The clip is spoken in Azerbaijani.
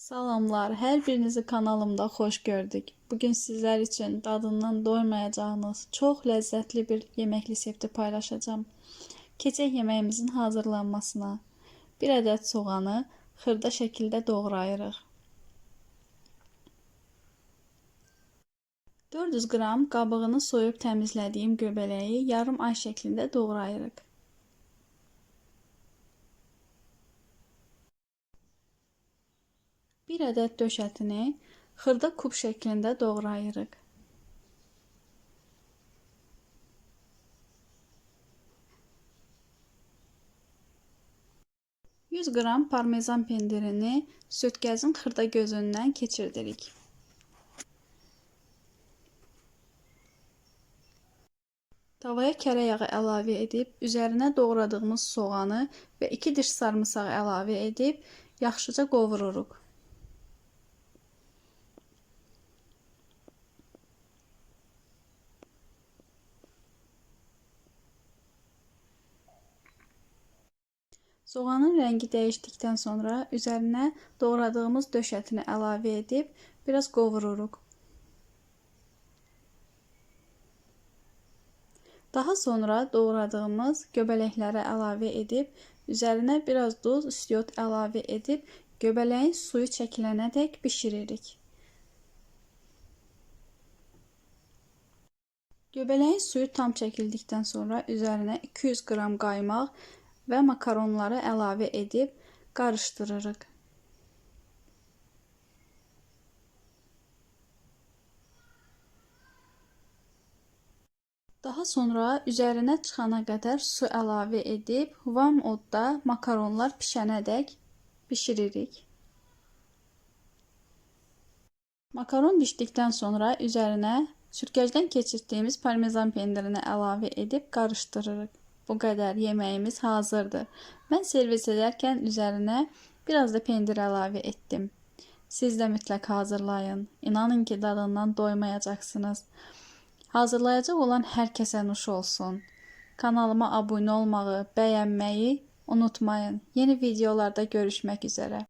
Salamlar, hər birinizi kanalımda xoş gördük. Bugün sizlər üçün dadından doymayacağınız çox ləzzətli bir yemək resepti paylaşacağım. Keçək yeməyimizin hazırlanmasına. Bir ədəd soğanı xırda şəkildə doğrayırıq. 400 qram qabığını soyub təmizlədiyim göbələyi yarım ay şəklində doğrayırıq. Bir ədəd döş ətini xırda kub şəklində doğrayırıq. 100 qram parmezan pendirini südgəzin xırda gözündən keçirdirik. Tavaya kərə yağı əlavə edib, üzərinə doğradığımız soğanı və 2 diş sarımsağı əlavə edib yaxşıca qovururuq. Soğanın rəngi dəyişdikdən sonra üzərinə doğradığımız döş ətini əlavə edib biraz qovururuq. Daha sonra doğradığımız göbələkləri əlavə edib üzərinə biraz duz, istiot əlavə edib göbələyin suyu çəkilənədək bişiririk. Göbələyin suyu tam çəkildikdən sonra üzərinə 200 qram qaymaq və makaronları əlavə edib qarışdırırıq. Daha sonra üzərinə çıxana qədər su əlavə edib vam odda makaronlar pişənədək bişiririk. Makaron bişdikdən sonra üzərinə sürgəcdən keçirdiyimiz parmezan pendirini əlavə edib qarışdırırıq. Bu qədər yeməyimiz hazırdır. Mən servis edərkən üzərinə biraz da pendir əlavə etdim. Siz də mütləq hazırlayın. İnanın ki, dadından doymayacaqsınız. Hazırlayacaq olan hər kəsə nuş olsun. Kanalıma abunə olmağı, bəyənməyi unutmayın. Yeni videolarda görüşmək üzrə.